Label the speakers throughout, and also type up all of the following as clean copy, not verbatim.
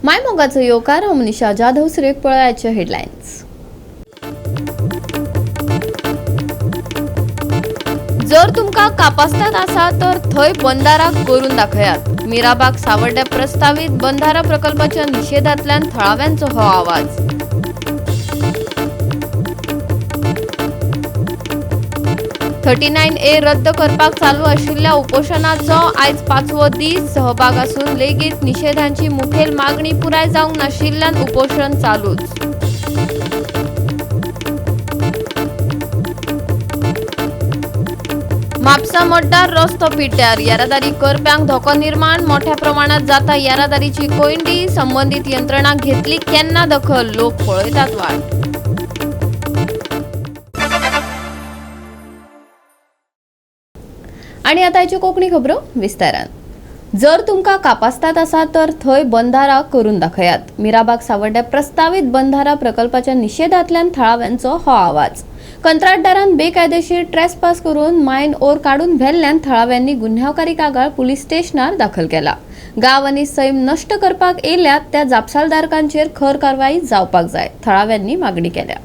Speaker 1: माय मोगाचो येवकार. हांव मनीषा जाधव. सुरेख पळयाचे हेडलायन्स. जर तुमकां कापास्ताद आसा तर थंय बंदारा करून दाखयात. मिराबाग सावर्ड्या प्रस्तावीत बंधारा प्रकल्पाच्या निशेधांतल्यान थळाव्यांचो हो आवाज. 39A रद्द करपाक चालू आशिल्ल्या उपोशणाचो आयज पांचवो दीस. सहभाग आसून लेगीत निशेधांची मुखेल मागणी पुराय जावंक नाशिल्ल्यान उपोशण चालूच. म्हापसा मतदार रस्तो पिड्ड्यार, येरादारी करप्यांक धोको निर्माण. मोठ्या प्रमाणात जाता येरादारीची कोयंडी. संबंदीत यंत्रणा घेतली केन्ना दखल? लोक पळयतात वाट. आणि आता हाच्यो कोंकणी खबरो विस्तारान. जर तुमकां कापास्ताद आसा तर थंय बंधारा करून दाखयात. मिराबाग सावर्ड्या प्रस्तावीत बंधारा प्रकल्पाच्या निशेधांतल्यान थळाव्यांचो हो आवाज. कंत्राटदारान बेकायदेशीर ट्रेसपास करून मायन ओर काडून व्हेल्ल्यान थळाव्यांनी गुन्यांवकारी कागाळ पुलीस स्टेशनार दाखल केला. गांव आनी सैम नश्ट करपाक येयल्यात त्या जापसालदारकांचेर खर कारवाई जावपाक जाय, थळाव्यांनी मागणी केल्या.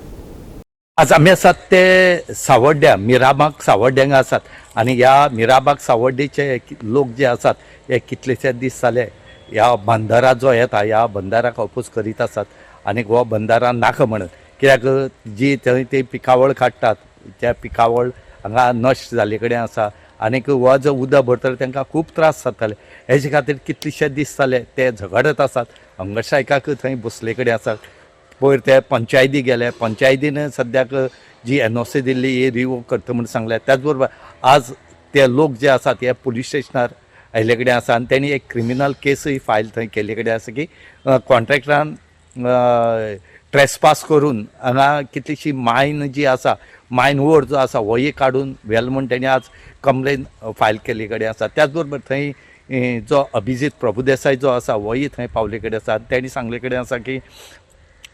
Speaker 2: आज आमी आसात ते सावड्ड्या, मिराबाग सावड्ड्यांक आसात आनी ह्या मिराबाग सावड्डेचे लोक जे आसात हे कितलेशे दीस जाले ह्या बंदारा जो येता ह्या बंदाराक अपोज करीत आसात आनी हो बंदारा नाका म्हणून, कित्याक जी थंय ती पिकावळ काडटात त्या पिकावळ हांगा नश्ट जाल्ले कडेन आसा आनीक हो जो उदक भरतलो तांकां खूब त्रास जाताले. हेजे खातीर कितलेशे दीस जाले ते झगडत आसात. हंगर थंय बसले कडेन आसात. पयर ते पंचायती गेले, पंचायतीन सद्याक जी एनओसी दिल्ली ही रिवोक करता म्हूण सांगलें. त्याच बरोबर आज ते लोक जे आसात हे पुलीस स्टेशनार आयिल्ले कडेन आसा आनी तेणी एक क्रिमिनल केसूय फायल थंय केल्ले कडेन आसा की कॉन्ट्रॅक्टरान ट्रेसपास करून हांगा कितलीशी मायन जी आसा, मायन ओर जो आसा होय काडून व्हेल म्हूण तेणी आज कंप्लेन फायल केल्ले कडेन आसा. त्याच बरोबर थंय जो अभिजीत प्रभुदेसाय जो आसा होय थंय पावले कडेन आसा. तेणी सांगले कडेन आसा की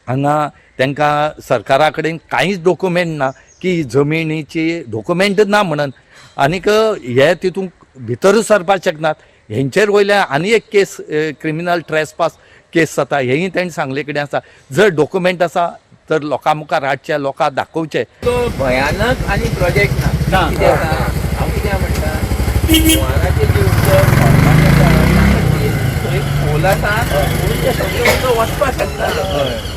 Speaker 2: हांगा तांकां सरकारा कडेन कांयच डॉक्युमेंट ना, की जमिनीची डॉक्युमेंट ना म्हणून आनीक हे तितूंत भितर सरपाक शकनात. हेंचेर वयल्यान आनी एक केस, क्रिमिनल ट्रेसपास केस जाता, हेंय तेणी सांगले कडेन आसा. जर डॉक्युमेंट आसा तर लोकां मुखार हाडचे, लोकांक दाखोवचे.
Speaker 3: तो भयानक आनी प्रोजेक्ट ना. कितें आसा, हांव कितें म्हणटा, हुंवाराचें जें उदक भरपाक येता तांकां ती थंय खोल आसा म्हणून तें सगळें उदक वचपाक शकता.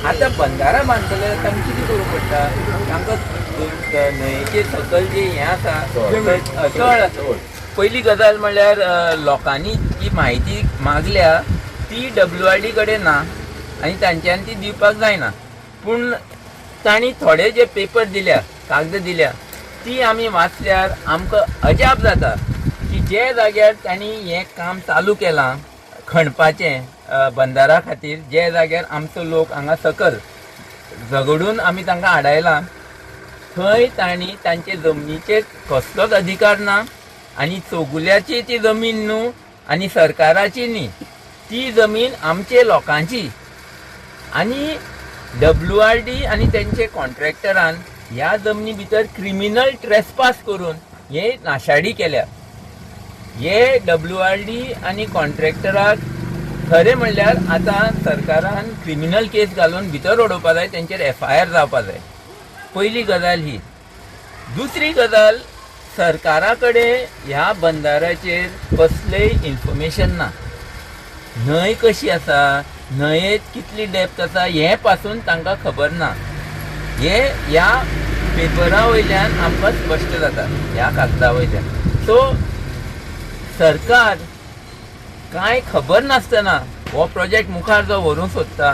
Speaker 3: आतां बंदारा बांदतले तांकां कितें करूं पडटा? तांकां न्हंयेचे सकयल जे हें आसा, तळ आसा. पयली गजाल म्हणल्यार लोकांनी जी म्हायती मागल्या ती डब्ल्यू आर डी कडेन ना आनी तांच्यान ती दिवपाक जायना. पूण तांणी थोडे जे पेपर दिल्या, कागद दिल्या, ती आमी वाचल्यार आमकां अजाप जाता की जे जाग्यार तांणी हें काम चालू केलां खणपाचें बंदारा खातीर, जे जाग्यार आमचो लोक हांगा सकल झगडून आमी तांकां आडायला, थंय तांणी तांचे जमनीचेर कसलोच अधिकार ना आनी चौगुल्याची ती जमीन न्हू आनी सरकाराची न्ही, ती जमीन आमचे लोकांची. आनी डब्ल्यू आर डी आनी तेंचे कॉन्ट्रॅक्टरान ह्या जमनी भितर क्रिमिनल ट्रेसपास करून हे नाशाडी केल्या. हे डब्ल्यू आर डी आनी कॉन्ट्रॅक्टराक खरें म्हणल्यार आतां सरकारान क्रिमिनल केस घालून भितर उडोवपा जाय, तेंचेर एफआयआर जावपा जाय. पयली गजाल ही. दुसरी गजाल, सरकारा कडेन ह्या बंदाराचेर कसलेय इन्फॉर्मेशन ना. न्हंय कशी आसा, न्हंयेत कितली डेप्थ आसा, हें पासून तांकां खबर ना. हे ह्या पेपरा वयल्यान आमकां स्पश्ट जाता, ह्या कागदा वयल्यान. सो सरकार कांय खबर नासतना हो प्रोजेक्ट मुखार जो व्हरूंक सोदता,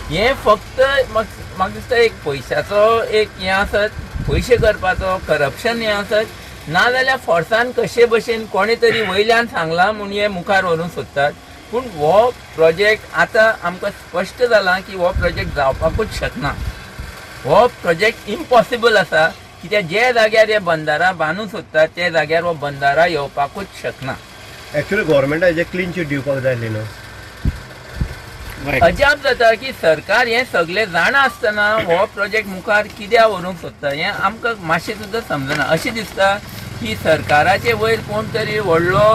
Speaker 3: हें फक्त म्हाका दिसता एक पयशाचो एक हें आसत, पयशे करपाचो करप्शन हें आसत, नाजाल्यार फोर्सान कशे भशेन कोणे तरी वयल्यान सांगलां म्हूण हे मुखार व्हरूंक सोदतात. पूण हो प्रोजेक्ट आतां आमकां स्पश्ट जालां की हो प्रोजेक्ट जावपाकूच शकना. हो प्रोजेक्ट इम्पॉसिबल आसा, कित्याक जे जाग्यार हे बंदारा बांदूंक सोदतात त्या जाग्यार हो बंदारा येवपाकूच शकना.
Speaker 4: एक्चुअली गव्हर्मेंटा हेजें क्लीन चीट दिवपाक जाय आसली न्हू.
Speaker 3: अजाप जाता की सरकार हें सगळें जाणा आसतना हो प्रोजेक्ट मुखार कित्याक व्हरूंक सोदता हें आमकां मातशें सुद्दां समजना. अशें दिसता की सरकाराचे वयर कोण तरी व्हडलो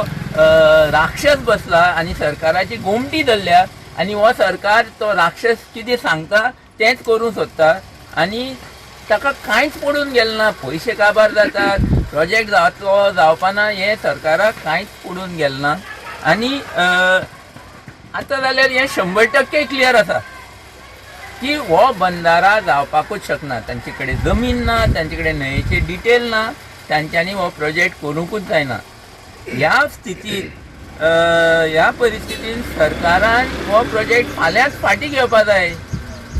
Speaker 3: राक्षस बसला आनी सरकाराची गोमटी धरल्या. आनी हो सरकार तो राक्षस कितें सांगता तेंच करूंक सोदता आनी ताका कांयच पडून गेलें ना. पयशे काबार जातात, प्रोजेक्ट जातलो जावपाना हें सरकाराक कांयच पडून गेलें ना. आनी आतां जाल्यार हें 100% क्लियर आसा की हो बंदारा जावपाकूच शकना. तांचे कडेन जमीन ना, तांचे कडेन न्हंयेचे डिटेल ना, तांच्यांनी हो प्रोजेक्ट करूंकूच जायना. ह्या स्थितीत ह्या परिस्थितीन सरकारान हो प्रोजेक्ट फाल्यांच फाटीं घेवपा जाय.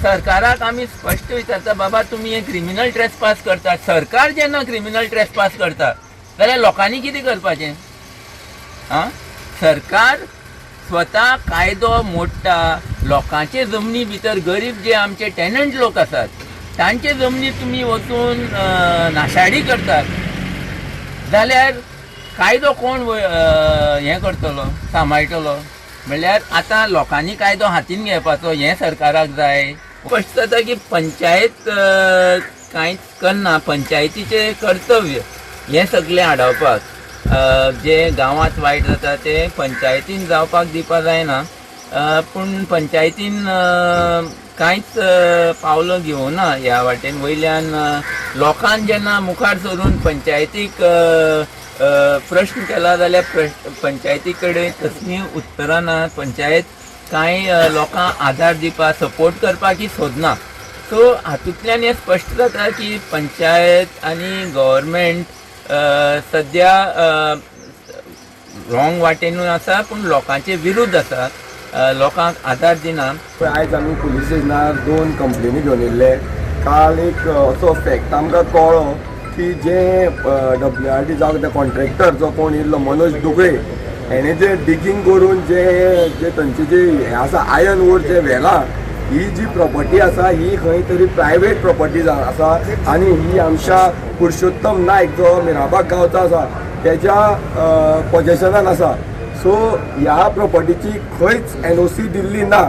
Speaker 3: सरकाराक आमी स्पश्ट विचारता, बाबा तुमी हे क्रिमिनल ट्रेसपास करता. सरकार जेन्ना क्रिमिनल ट्रेसपास करता जाल्यार लोकांनी कितें करपाचें? आं, सरकार स्वता कायदो मोडटा. लोकांचे जमनी भितर गरीब जे आमचे टेनंट लोक आसात तांचे जमनी तुमी वचून नाशाडी करतात जाल्यार कायदो कोण हें करतलो, सांबाळटलो? म्हणल्यार आतां लोकांनी कायदो हातीन घेवपाचो हें सरकाराक जाय. स्पश्ट जाता की पंचायत कांयच करना. पंचायतीचें कर्तव्य हें सगळें आडावपाक, जें गांवांत वायट जाता तें पंचायतीन जावपाक दिवपाक जायना. पूण पंचायतीन कांयच पावलां घेवना ह्या वाटेन. वयल्यान लोकान जेन्ना मुखार सरून पंचायतीक प्रश्न केला जाल्यार पंचायती कडेन कसलीं उत्तरां ना. पंचायत कांय लोकांक आदार दिवपाक, सपोर्ट करपाक सोदना. सो हातूंतल्यान हें स्पश्ट जाता की पंचायत आनी गव्हर्मेंट सद्या रॉंग वाटेनूय आसा, पूण लोकांचे विरुद्ध आसा, लोकांक आदार दिना.
Speaker 5: आयज आमी पुलीस स्टेशनार 2 कंप्लेनी घेवन येयल्ले. काल एक असो फॅक्ट आमकां कळ्ळो की जे WRD जावं ते कॉन्ट्रॅक्टर जो कोण येयल्लो मनोज दुगळे हेणें जे डिगींग करून जे जे थंयचे जे हें आसा आयर्न ओर जे व्हेलां, ही जी प्रॉपर्टी आसा ही खंय तरी प्रायवेट प्रॉपर्टी आसा आनी ही आमच्या पुरुषोत्तम नायक जो मिराबाग गांवचो आसा तेज्या पोजेशनान आसा. सो ह्या प्रॉपर्टीची खंयच NOC दिल्ली ना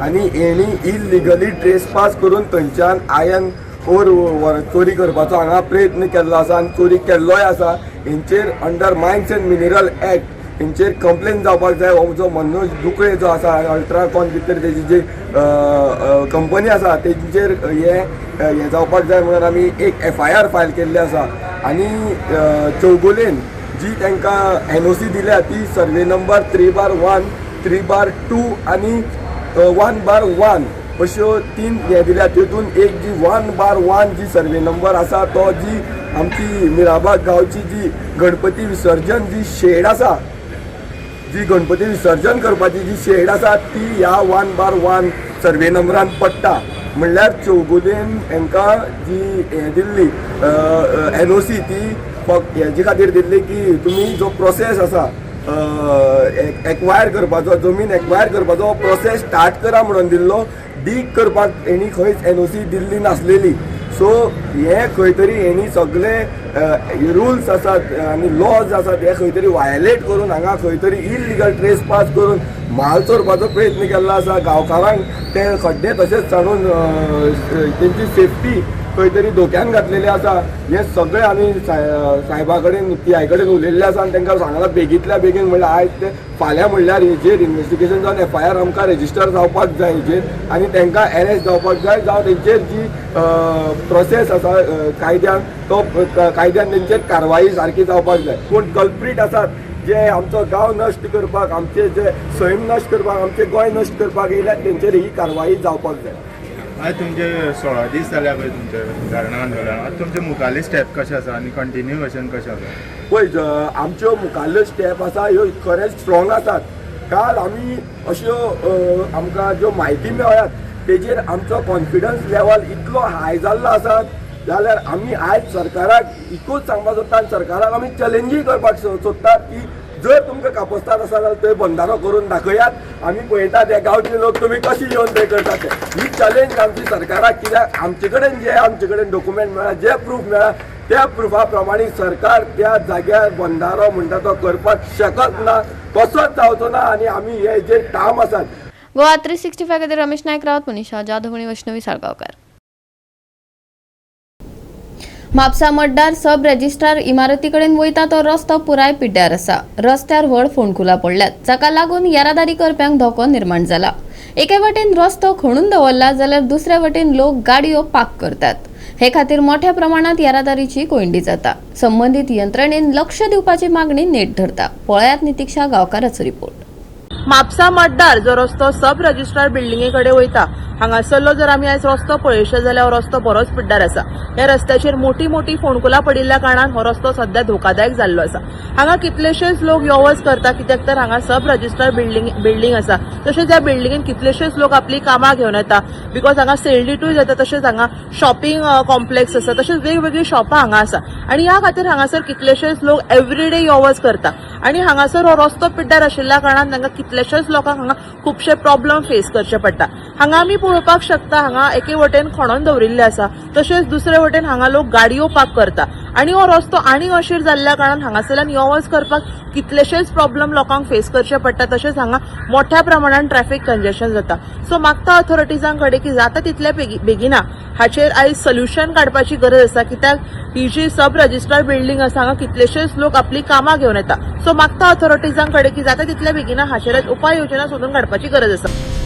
Speaker 5: आनी हेणी इलिगली ट्रेसपास करून थंयच्यान आयर्न ओर चोरी करपाचो हांगा प्रयत्न केल्लो आसा आनी चोरी केल्लोय आसा. हेंचेर under mines and mineral act हेंचेर कंप्लेन जावपाक जाय. हो जो मनोज दुकळे जो आसा अल्ट्राकॉन कितें तरी तेजी जी कंपनी आसा तेंचेर हें जावपाक जाय म्हणून आमी एक FIR file केल्ली आसा. आनी चौगुलेन जी तांकां NOC दिल्या ती सर्वे नंबर 3/1, 3/2 आनी 1/1 अश्यो 3 हें दिल्या. तितून एक जी 1/1 जी सर्वे नंबर आसा तो जी आमची मिराबाग गांवची जी गणपती विसर्जन जी शेड आसा, जी गणपती विसर्जन करपाची जी शेड आसा ती ह्या 1/1 सर्वे नंबरान पडटा. म्हणल्यार चौगुलेन हांकां जी हें दिल्ली NOC ती फक्त हेजे खातीर दिल्ली की तुमी जो प्रोसेस आसा एक्वायर करपाचो, जमीन एक्वायर करपाचो प्रोसेस स्टार्ट करा म्हणून दिल्लो. डीग करपाक हेणी खंयच NOC दिल्ली नासलेली. सो हें खंय तरी हेणी सगळे रुल्स आसात आनी लॉज आसात हे खंय तरी वायलेट करून हांगा खंय तरी इलिगल ट्रेसपास करून म्हाल चोरपाचो प्रयत्न केल्लो आसा. गांवकारांक ते खड्डे तशेंच सांडून तेंची सेफ्टी खंय तरी धोक्यान घातलेली आसा. हें सगळें आमी सायबा कडेन, PI कडेन उलयल्लें आसा आनी तांकां सांगलां बेगींतल्या बेगीन, म्हणल्यार आयज ते फाल्यां म्हणल्यार हेजेर इन्वेस्टिगेशन जावन FIR आमकां रेजिस्टर जावपाक जाय हेजेर आनी तांकां एरेस्ट जावपाक जाय, जावं तेंचेर जी प्रोसेस आसा कायद्यान तो कायद्यान तेंचेर कारवाई सारकी जावपाक जाय. कोण कल्प्रीट आसात जे आमचो गांव नश्ट करपाक, आमचे जे सैम नश्ट करपाक, आमचें गोंय नश्ट करपाक येयल्यात तेंचेर ही कारवाई जावपाक जाय.
Speaker 6: आज तुमचे 16 दीस जाल्या पळय तुमचे धरणा आंदोलन, आतां तुमचे मुखाल्ले स्टेप कशें आसा आनी कंटिन्युएशन कशें आसा?
Speaker 5: पळय आमच्यो मुखाल्ल्यो स्टेप आसा ह्यो खरेंच स्ट्रॉंग आसात. काल आमी अश्यो आमकां ज्यो म्हायती मेळ्ळ्यात तेजेर आमचो कॉन्फिडन्स लेवल इतलो हाय जाल्लो आसा जाल्यार आमी आयज सरकाराक एकूच सांगपाक सोदता आनी सरकाराक आमी चॅलेंजूय करपाक सोदतात की जर तुमकां कापस्ताद आसा जाल्यार थंय बंदारो करून दाखयात, आमी पळयतात हे गांवचे लोक तुमी कशी येवन थंय करतात ते. ही चॅलेंज आमची सरकाराक, कित्याक आमचे कडेन जे आमचे कडेन डॉक्युमेंट मेळ्ळा, जे प्रूफ मेळ्ळा त्या प्रुफा प्रमाणे सरकार त्या जाग्यार बंदारो म्हणटा तो करपाक शकत ना, कसोच जावचो ना. आनी आमी हे जे ठाम आसात.
Speaker 1: गोवा 365 खातीर रमेश नायक रावत, मनीषा जाधव आनी वैष्णवी साळगांवकार. म्हापसा मतदार सब रजिस्ट्रार इमारती कडेन वयता तो रस्तो पुराय पिड्ड्यार आसा. रस्त्यार व्हड फोंडकुलां पडल्यात, जाका लागून येरादारी करप्यांक धोको निर्माण जाला. एके वटेन रस्तो खणून दवरला जाल्यार दुसऱ्या वटेन लोक गाडयो पार्क करतात. हे खातीर मोठ्या प्रमाणात येरादारीची कोयंडी जाता. संबंदीत यंत्रणेन लक्ष दिवपाची मागणी नेट धरता. पळयात नितिक्षा गांवकाराचो रिपोर्ट.
Speaker 7: म्हापसा मतदार जो रस्तो सब रजिस्ट्रार बिल्डिंगे कडेन वयता हांगासरलो जर आमी आयज रस्तो पळयशे जाल्यार हो रस्तो बरोच पिड्ड्यार आसा. ह्या रस्त्याचेर मोठी मोठी फोंडकुलां पडिल्ल्या कारणान हो रस्तो सध्या धोकादायक जाल्लो आसा. हांगा कितलेशेच लोक यो वच करता कित्याक तर हांगा सब रजिस्ट्रार बिल्डिंग आसा. तशेंच ह्या बिल्डिंगेन कितलेशेच लोक आपली कामां घेवन येता because हांगा सेल्डिटूय जाता, तशेंच हांगा शॉपिंग कॉम्प्लेक्स आसा, तशेंच वेगवेगळीं शॉपां हांगा आसा आनी ह्या खातीर हांगासर कितलेशेच लोक एवरीडे यो वच करता आनी हांगासर हो रस्तो पिड्ड्यार आशिल्ल्या कारणान तांकां कितलेशेच लोकांक हांगा खुबशे प्रॉब्लम फेस करचे पडटा. हांगा आमी पळोवपाक शकता हांगा एके वटेन खणोन दवरिल्ले आसा, तशेंच दुसरे वटेन हांगा लोक गाडयो पार्क करता आनी हो रस्तो आनी अशीर जाल्ल्या कारणान हांगासरल्यान यो वच करपाक कितलेशेच प्रॉब्लम लोकांक फेस करचे पडटा. तशेंच हांगा मोठ्या प्रमाणान ट्रॅफिक कंजेशन जाता. सो मागता ऑथॉरिटीजां कडेन की जाता तितल्या बेगिना हाचेर आयज सोल्युशन काडपाची गरज आसा कित्याक ही जी सब रजिस्ट्रार बिल्डिंग आसा हांगा कितलेशेच लोक आपली कामां घेवन येता. सो मागता ऑथॉरिटीजां कडेन की जाता तितल्या बेगिना हाचेर आयज उपाय योजना सोदून काडपाची गरज आसा.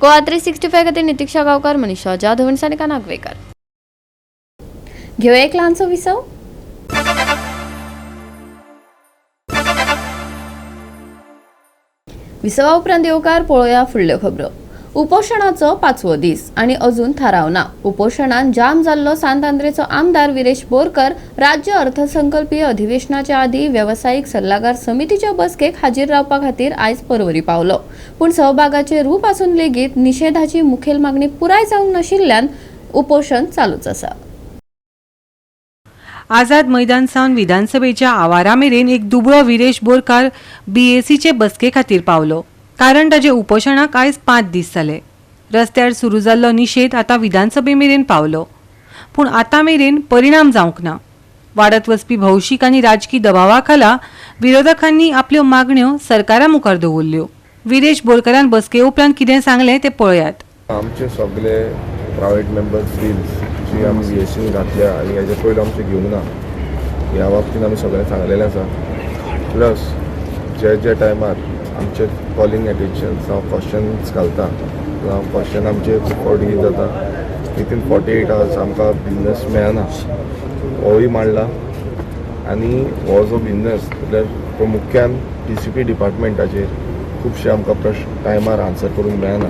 Speaker 1: गोवा 365 खातीर नितिक्षा गांवकार, मनीषा जाधव आनी सानिका नागवेकर. घेवया एक ल्हानसो विसव. विसवा उपरांत येवकार पळोवया फुडल्यो खबरो. उपोशणाचो पांचवो दीस आनी अजून थाराव ना. उपोशणान जाम जाल्लो सांत आंद्रेचो आमदार विरेश बोरकर राज्य अर्थसंकल्पीय अधिवेशनाच्या आदी वेवसायीक सल्लागार समितीच्या बसकेक हाजीर रावपा खातीर आयज परवरी पावलो. पूण सहभागाचे रूप आसून लेगीत निशेधाची मुखेल मागणी पुराय जावंक नाशिल्ल्यान उपोशण चालूच आसा.
Speaker 8: आझाद मैदान सावन विधानसभेच्या आवारा मेरेन एक दुबळो विरेश बोरकार बीएसीचे बसके खातीर पावलो. कारण ताजे उपोशणाक आयज 5 दीस जाले. रस्त्यार सुरू जाल्लो निशेध आतां विधानसभे मेरेन पावलो, पूण आतां मेरेन परिणाम जावंक ना. वाडत वचपी भौशीक आनी राजकी दबावा खाला विरोधकांनी आपल्यो मागण्यो सरकारा मुखार दवरल्यो. विरेश बोरकारान बसके उपरांत कितें सांगलें तें पळयात.
Speaker 5: आमचे सगळे प्रायवेट मेंबर्स बिल्स जी आमी बी एसीन घातल्या आनी हेजे पयलू आमचे घेवंक ना, ह्या बाबतीन आमी सगळें सांगलेलें आसा. प्लस जे जे टायमार आमचे कॉलिंग एटेन्शन जावं क्वेश्चन्स घालता जावं क्वेश्चन आमचे खूब फावटी कितें जाता विथीन 48 आवर्स आमकां बिजनस मेळना, होय मांडला. आनी हो जो बिजनस म्हळ्यार प्रामुख्यान टी सी पी डिपार्टमेंटाचेर खुबशे आमकां प्रश्न टायमार आन्सर करूंक मेळना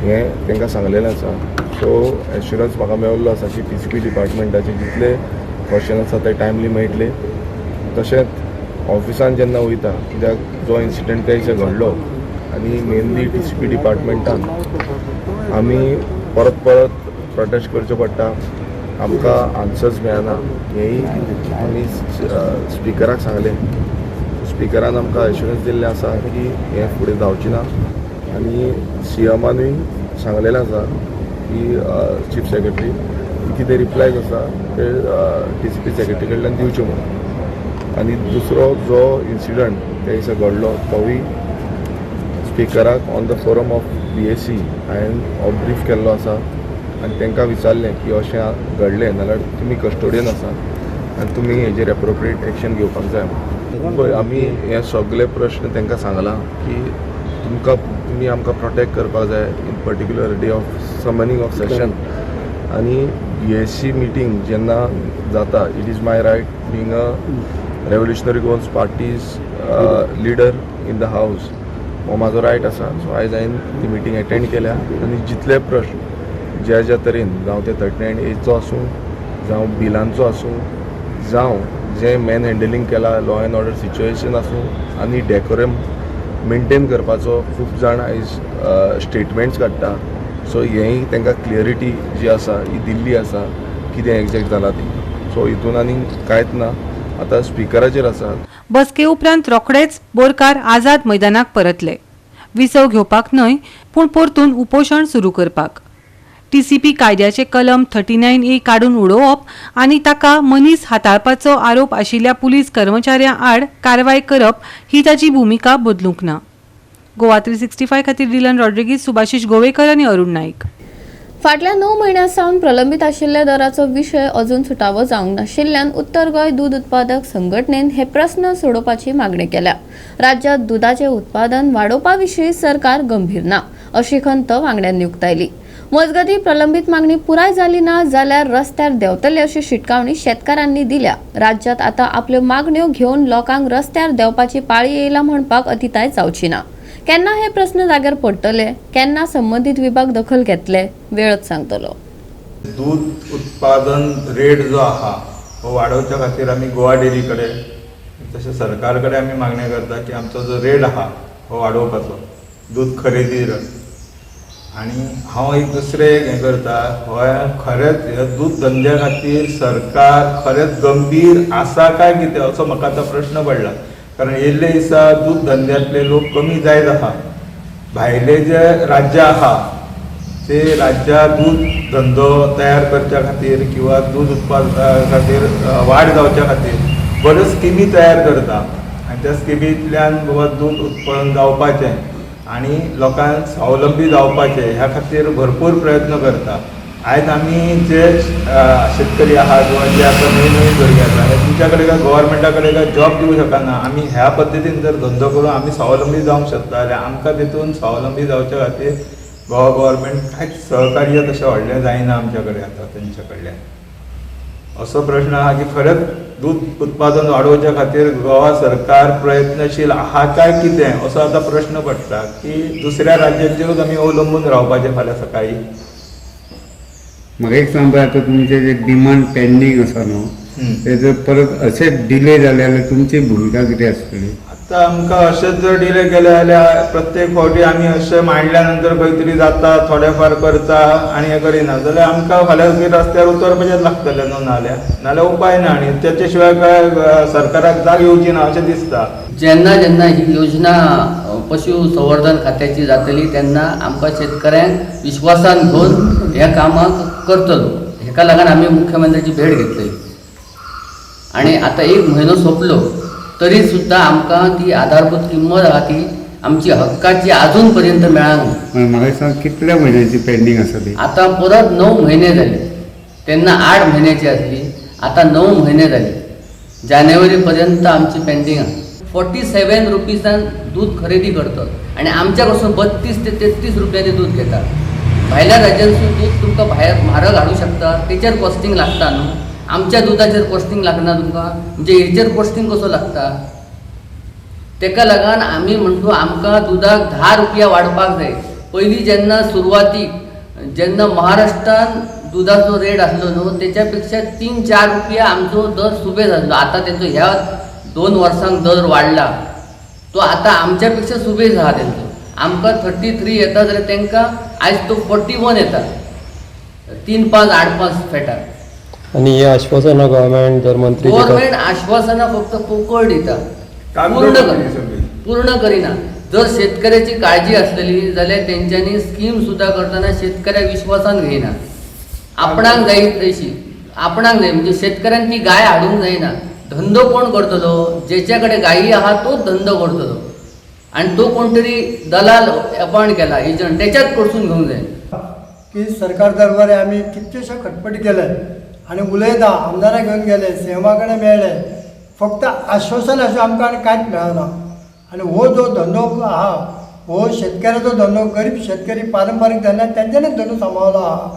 Speaker 5: हें तांकां सांगलेलें आसा. सो एश्युरन्स म्हाका मेळिल्लो आसा की टी सी पी डिपार्टमेंटाचे जितले क्वेश्चन आसा ते टायमली मेळटले. तशेंच ऑफिसान जेन्ना वयता कित्याक जो इन्सिडंट त्या दिसा घडलो आनी मेनली टी सी पी डिपार्टमेंटान आमी परत परत प्रोटेस्ट करचें पडटा, आमकां आन्सर्स मेळना हेंय आमी स्पिकराक सांगलें. स्पिकरान आमकां एश्युरन्स दिल्लें आसा की हें फुडें जावचें ना आनी सी एमानूय सांगलेलें आसा की चीफ सेक्रेटरी कितें रिप्लायज आसा ते टी सी पी सेक्रेटरी कडल्यान दिवचे म्हणून. आनी दुसरो जो इन्सिडंट त्या दिसा घडलो तोवूय स्पिकराक on the forum of B A C हांवें हो ब्रीफ केल्लो आसा आनी तांकां विचारलें की अशें घडलें नाल्यार तुमी कस्टोडियन आसा आनी तुमी हेजेर एप्रोप्रिएट एक्शन घेवपाक जाय म्हणून. पळय आमी हे सगळे प्रश्न तांकां सांगलां की तुमकां तुमी आमकां प्रोटेक्ट करपाक जाय in particular day of summoning of session. आनी बी एस सी मिटींग जेन्ना जाता it is my right being a Revolutionary Goans Party's leader in the house, हो म्हाजो रायट आसा. सो आयज हांवें ती मिटींग एटेंड केल्या आनी जितले प्रश्न ज्या ज्या तरेन जावं ते 39 एचो आसूं जावं बिलांचो आसूं जावं जें मॅन हँडलिंग केलां लॉ एंड ऑर्डर सिच्युएशन आसूं आनी डेकोरम मेनटेन करपाचो खूब जाण आयज स्टेटमेंट्स काडटा. सो हेंय तांकां क्लियरिटी जी आसा ही दिल्ली आसा कितें एग्जॅक्ट जालां ती. सो हितून आनी कांयच ना, आतां स्पिकराचेर आसा.
Speaker 8: बसके उपरांत रोखडेच बोरकार आझाद मैदानाक परतले, विसव घेवपाक न्हय पूण परतून उपोशण सुरू करपाक. टीसीपी कायद्याचे कलम 39A काडून उडोवप आनी ताका मनीस हाताळपाचो आरोप आशिल्ल्या पुलीस कर्मचाऱ्यां आड कारवाय करप ही ताची भुमिका बदलूंक ना. गोवा 365 खातीर डिलन रॉड्रिगीज, सुभाषिश गोवेकर आनी अरुण नाईक.
Speaker 1: फाटल्या 9 म्हयन्यां सावन प्रलंबीत आशिल्ल्या दराचो विशय अजून सुटावो जावंक नाशिल्ल्यान उत्तर गोंय दूद उत्पादक संघटनेन हे प्रस्न सोडोवपाची मागणी केल्या. राज्यांत दुदाचें उत्पादन वाडोवपा विशीं सरकार गंभीर ना अशी खंत वांगड्यांनी उक्तायली. मजगतीं, प्रलंबीत मागणी पुराय जाली ना जाल्यार रस्त्यार देंवतले अशी शिटकावणी शेतकारांनी दिल्या. राज्यांत आतां आपल्यो मागण्यो घेवन लोकांक रस्त्यार देंवपाची पाळी येयला म्हणपाक अतिताय जावची ना. केन्ना हे प्रस्न जाग्यार पडटले, केन्ना संबंदीत विभाग दखल घेतले, वेळच सांगतलो.
Speaker 6: दूध उत्पादन रेट जो आहा हो वाडोवच्या खातीर आमी गोवा डेरी कडेन तशें सरकार कडेन आमी मागणी करता की आमचो जो रेट आहा हो वाडोवपाचो दूध खरेदी रेट. आनी हांव एक दुसरें हें करता, हो खरेंच ह्या दूद धंद्या खातीर सरकार खरेंच गंभीर आसा काय कितें असो म्हाका आतां प्रश्न पडला. कारण येयल्ले दिसा दूद धंद्यांतले लोक कमी जायत आहा. भायले जे राज्यां आहा ते राज्यां दूद धंदो तयार करच्या खातीर किंवा दूद उत्पादना खातीर वाड जावच्या खातीर बऱ्यो स्किमी तयार करता आनी त्या स्किमींतल्यान बाबा दूद उत्पन्न जावपाचें आनी लोकांक स्वावलंबी जावपाचें ह्या खातीर भरपूर प्रयत्न करता. आयज आमी जे शेतकरी आहा किंवा जे आतां नवीन नवीन भुरगे आसा हे तुमच्या कडेन काय गव्हर्मेंटा कडेन काय जॉब दिवंक शकना. आमी ह्या पद्दतीन जर धंदो करून आमी स्वावलंबी जावंक शकता जाल्यार आमकां तितून स्वावलंबी जावच्या खातीर गोवा गव्हर्मेंट कांयच सहकार्य तशें व्हडलें जायना आमच्या कडेन आतां तेंच्या कडल्यान. असो प्रश्न आहा की खरेंच दूद उत्पादन वाडोवच्या खातीर गोवा सरकार प्रयत्नशील आहा काय कितें असो आतां प्रश्न पडटा की दुसऱ्या राज्यांचेरूच आमी अवलंबून रावपाचें फाल्यां सकाळीं.
Speaker 9: म्हाका एक सांग पळय, आतां तुमचे जे डिमांड पेंडींग आसा न्हू, ते जर परत अशेच डिले जाले जाल्यार तुमची भुमिका कितें आसतली?
Speaker 6: आतां आमकां अशेंच जर डिले केले जाल्यार प्रत्येक फावटी आमी अशें मांडल्या नंतर खंय तरी जाता, थोडे फार करता आनी हें करिना जाल्यार आमकां फाल्यां रस्त्यार उतरपाचेंच लागतलें न्हू. नाल्यार नाल्यार उपाय ना आनी तेचे शिवाय काय सरकाराक जाग येवची ना अशें दिसता.
Speaker 10: जेन्ना जेन्ना ही योजना पशु संवर्धन खात्याची जातली तेन्ना आमकां शेतकऱ्यांक विश्वासान घेवन ह्या कामाक करतलो. हेका लागून आमी मुख्यमंत्र्याची भेट घेतली आनी आतां एक म्हयनो सोंपलो तरी सुद्दां आमकां ती आधारभूत किंमत आहा ती आमची हक्काची अजून पर्यंत मेळांक ना.
Speaker 9: म्हाका एक सांग, कितल्या म्हयन्याची पेंडींग आसा ती?
Speaker 10: आतां परत 9 म्हयने जाले. तेन्ना 8 म्हयन्याची आसली, आतां 9 म्हयने जाले. जानेवारी पर्यंत आमची पेंडींग आहा. 47 रुपीसान दूद खरेदी करतात आनी आमच्या कडसून 32 ते 33 रुपयांनी दूद घेतात. भायल्या राज्यांसून दूद तुमकां भायर म्हारग हाडूं शकता, तेचेर कॉस्टिंग लागता न्हू. आमच्या दुदाचेर कॉस्टिंग लागना तुमकां, म्हणजे हेचेर कॉस्टिंग कसो लागता? तेका लागून आमी म्हणटो आमकां दुदाक 10 रुपया वाडपाक जाय. पयलीं जेन्ना सुरवातीक जेन्ना महाराष्ट्रान दुदाचो रेट आसलो न्हू तेच्या पेक्षा 3-4 रुपया आमचो दर सुबेज आसलो. आतां तेंचो ह्या 2 वर्सांक दर वाडला तो आतां आमच्या पेक्षा सुबेज आहा तेंचो. आमकां 33 येता जाल्यार तेंकां आयज तो 41 येता, 3 5 8 5 फेटार.
Speaker 11: आनी हे आश्वासनां गव्हर्मेंट जर मंत्री दिता?
Speaker 10: गव्हर्मेंट आश्वासनां फक्त पोकळ दिता, पूर्ण करिना. जर शेतकऱ्याची काळजी आसलेली जाल्यार तेंच्यांनी स्कीम सुद्दां करतना शेतकऱ्याक विश्वासान घेयना. आपणाक जाय तशी आपणाक जाय म्हणजे शेतकऱ्यान ती गाय हाडूंक जायना. धंदो कोण करतलो? जेच्या कडेन गायी आहा तोच धंदो करतलो आनी तो कोण तरी दलाल अपॉयंट केला एजंट, तेच्याच कडसून घेवंक जाय.
Speaker 12: की सरकार दरबारे आमी कितक्योश्यो खटपटी केले आनी उलयता, आमदाराक घेवन गेले, सीएमा कडेन मेळ्ळे, फक्त आश्वासन अशें आमकां आनी कांयच मेळना. आनी हो जो धंदो आहा हो शेतकऱ्याचो धंदो, गरीब शेतकरी पारंपारीक धंद्यान तेंच्यांनीच धंदो सांबाळलो आहा.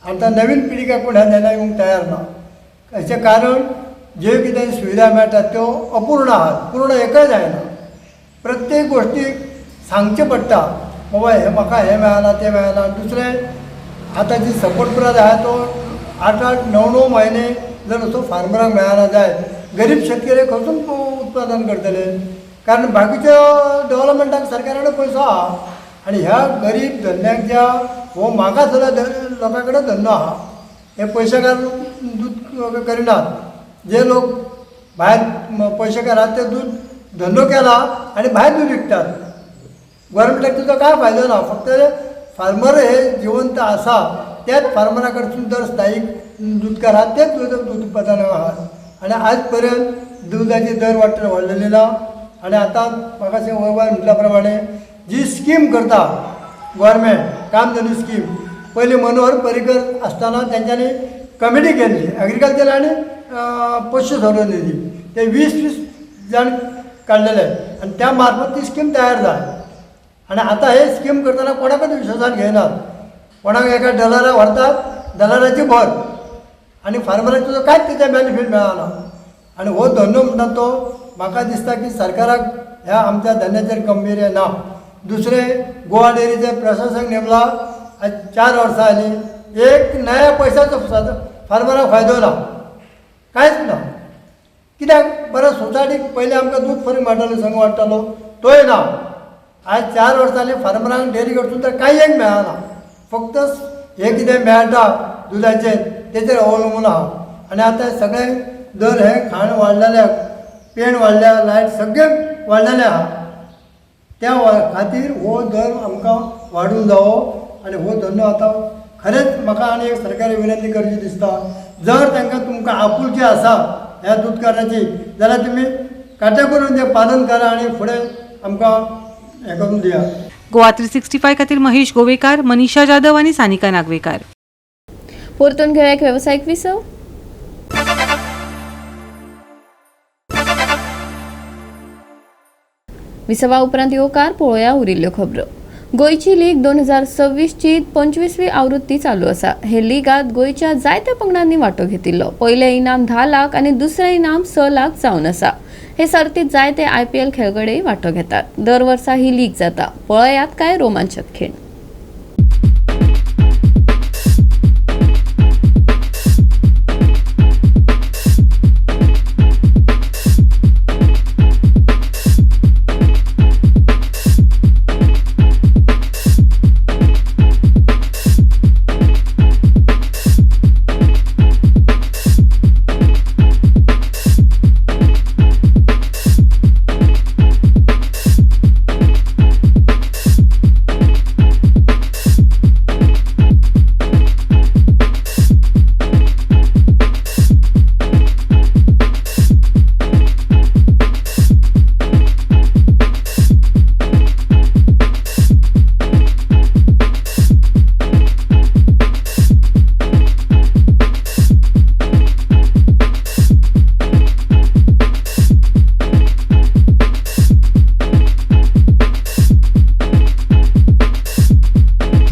Speaker 12: आनी आतां नवीन पिळग्याक कोण ह्या धंद्याक येवंक तयार ना. हाचें कारण ज्यो कितें सुविधा मेळटात त्यो अपूर्ण आहात, पूर्ण एकय जायना. प्रत्येक गोश्टीक सांगचें पडटा, बाबा हें म्हाका हें मेळना तें मेळना. दुसरें आतां जी सपोर्ट प्रायस आहा तो 8 8 9 9 म्हयने जर असो फार्मराक मेळना जायत, गरीब शेतकरी खंयसून उत्पादन करतले? कारण बाकीच्या डेवलपमेंटाक सरकारा कडेन पयसो आहा आनी ह्या गरीब धंद्याक ज्या हो मागासलेल्या लोकां कडेन धंदो आहा. हे पयशेकार दूद करिनात. जे लोक भायर पयशेकार आहात ते दूद धंदो केला आनी भायर दूद विकतात. गव्हर्मेंटाक तुजो काय फायदो ना. फक्त फार्मर हे जिवंत आसा. त्याच फार्मरा कडसून दर स्थायीक दुदकार आहा तेच दूद दूद उत्पादन आहा आनी आज पर्यंत दुदाचे दर वाडटले वाडलेले ना. आनी आतां म्हाका वयवार म्हटल्या प्रमाणे जी स्कीम करता गोवोरमेंट कामधेनू स्कीम, पयलीं मनोहर पर्रीकर आसतना तेंच्यांनी कमिटी केल्ली एग्रीकल्चर आनी पशु संवर्धन निधी, ते 20-20 जाण काडलेले आनी त्या मार्फत ती स्कीम तयार जाय. आनी आतां हे स्कीम करतना कोणाकच विश्वासान घेयनात, कोणाक एका दलारा व्हरतात, दलाराची भर आनी फार्मराक तुजो कांयच तेजे बेनिफीट मेळना. आनी हो धंदो म्हणटा तो म्हाका दिसता की सरकाराक ह्या आमच्या धंद्याचेर गंभीर्य ना. दुसरें गोवा डेअरीचें प्रशासक नेमला, आज 4 वर्सां जालीं, एक नया पयशाचो फार्मराक फायदो ना, कांयच ना. कित्याक बरें सोसायटीक पयलीं आमकां दूद फरी मेळटालो, संघ वाडटालो, तोय ना. आज 4 वर्सां जालीं फार्मरांक डेअरी कडसून तर कांय एक मेळना, फक्त हें कितें मेळटा दुदाचेर तेचेर अवलंबून आहा. आनी आतां सगळे दर हे खाण वाडलेले, पेण वाडल्या, लायट सगळें वाडलेलें आहा, त्या खातीर हो दर आमकां वाडूंक जावो. आनी हो धंदो आतां खरेंच म्हाका आनी एक सरकारी विनंती करची दिसता, जर तांकां तुमकां आपुलकी आसा ह्या दुदकाराची जाल्यार तुमी काटेकोरून तें पालन करा आनी फुडें आमकां हें करून दिया.
Speaker 8: गोवा 365 खातीर महेश गोवेकार, मनीषा जाधव आनी सानिका नागवेकार.
Speaker 1: परतून घेवया एक वेवसायीक विसव. विसवा उपरांत येवकार पळोवया उरिल्ल्यो खबरो. गोंयची लीग 2026ची 25वी आवृत्ती चालू आसा. हे लिगांत गोंयच्या जायत्या पंगडांनी वांटो घेतिल्लो. पयलें इनाम 10 लाख आनी दुसरें इनाम 6 लाख जावन आसा. हे सर्तीत जायते IPL खेळगडेय वांटो घेतात. दर वर्सा ही लीग जाता. पळयात काय रोमांचक खीण.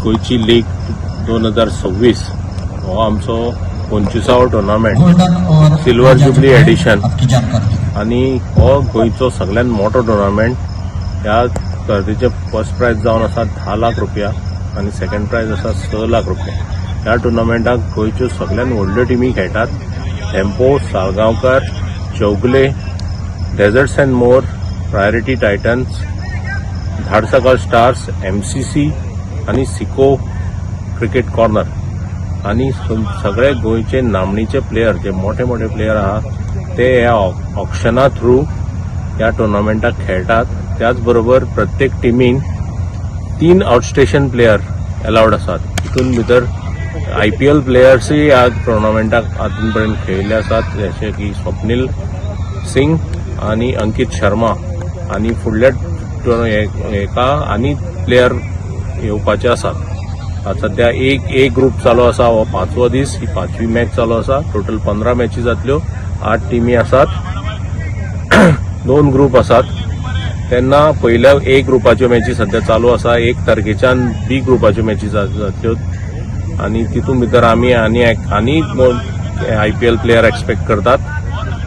Speaker 13: गोंयची लीग 2026 हो आमचो 25वो टुर्नामेंट, सिल्वर जुबली एडिशन, आनी हो गोंयचो सगळ्यात मोठो टुर्नामेंट. ह्या सर्तीचे फर्स्ट प्रायज जावन आसा 10 लाख रुपया आनी सेकंड प्रायज आसा 6 लाख रुपया. ह्या टुर्नामेंटाक गोंयच्यो सगळ्यात व्हडल्यो टिमी खेळटात. Dempo, Salgaocar, Chowgule, Deserts and More, Priority Titans, Dhadsakhal Stars, MCC आनी सिको क्रिकेट कॉर्नर आनी सगळे गोंयचे नामणीचे प्लेयर, जे मोठे मोठे प्लेयर आहा ते ह्या ऑक्शना थ्रू ह्या टुर्नामेंटाक खेळटात. त्याच बरोबर प्रत्येक टिमीन 3 आउटस्टेशन प्लेयर अलावड आसात. तितून भितर IPL प्लेयर्सूय ह्या टुर्नामेंटाक आजून पर्यंत खेळिल्ले आसात, जशे की स्वप्नील सिंग आनी अंकीत शर्मा आनी फुडल्या हेका आनी प्लेयर येवपाचे आसात. आतां सद्या एक ग्रूप चालू आसा, हो 5वो दीस, ही 5वी मॅच चालू आसा. टोटल 15 मॅची जातल्यो, 8 टिमी आसात, 2 ग्रूप आसात. तेन्ना पयल्या ए ग्रुपाच्यो मॅची सद्या चालू आसा. 1 तारखेच्यान बी ग्रुपाच्यो मॅची जातल्यो आनी तितून भितर आमी आनी IPL player expect करतात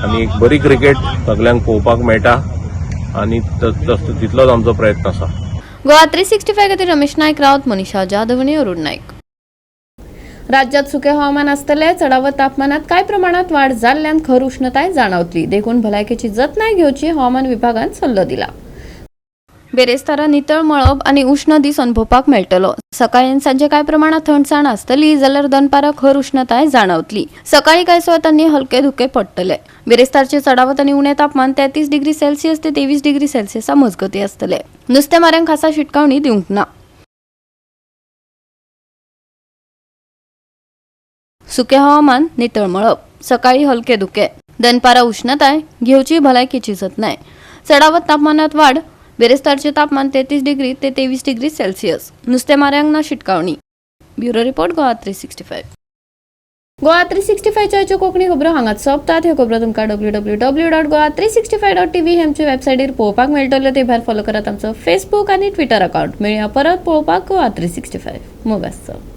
Speaker 13: आनी एक बरी क्रिकेट सगल्यांक पळोवपाक मेळटा आनी तितलोच आमचो प्रयत्न आसा.
Speaker 1: गोवा 365 खातीर रमेश नायक रावत, मनीषा जाधव आनी अरुण नायक. राज्यात सुके हवामान आसतले. चडावत तापमानात कांय प्रमाणात वाड जाल्ल्यान खर उष्णताय जाणवतली, देखून भलायकेची जतनाय घेवची हवामान विभागान सल्लो दिला. बेरेस्तारा नितळ मळब आनी उष्ण दीस अनुभवपाक मेळटलो. सकाळी आनी सांजे कांय प्रमाणात थंडसाण आसतली, जाल्यार दनपारां खर उष्णताय जाणवतली. सकाळी कांय सुवातांनी हलके धुके पडटले. बिरेस्तारचे चडावत आनी उणें तापमान 33 डिग्री सेल्सियस ते 23 डिग्री सेल्सियसा मजगती आसतले. नुस्तेमाऱ्यांक खासा शिटकावणी दिवंक ना. सुकें हवामान, नितळ मळब, सकाळी हलके धुके, दनपारा उष्णताय, घेवची भलायकेची जतनाय. चडावत तापमानात वाढ, बिरेस्तारचे तापमान 33 डिग्री ते 23 डिग्री सेल्सिअस. नुस्तेमाऱ्यांक ना शिटकावणी. Bureau report, Goa 365. Goa 365च्या ह्यो कोंकणी खबरो हांगाच सोंपतात. ह्यो खबरो तुमकां www.goa365.tv हे आमचे वेबसायटीर पळोवपाक मेळटल्यो. ते भायर फॉलो करात आमचो फेसबूक आनी ट्विटर अकाउंट. मेळया परत पळोवपाक गोवा 365. मोग आसचो.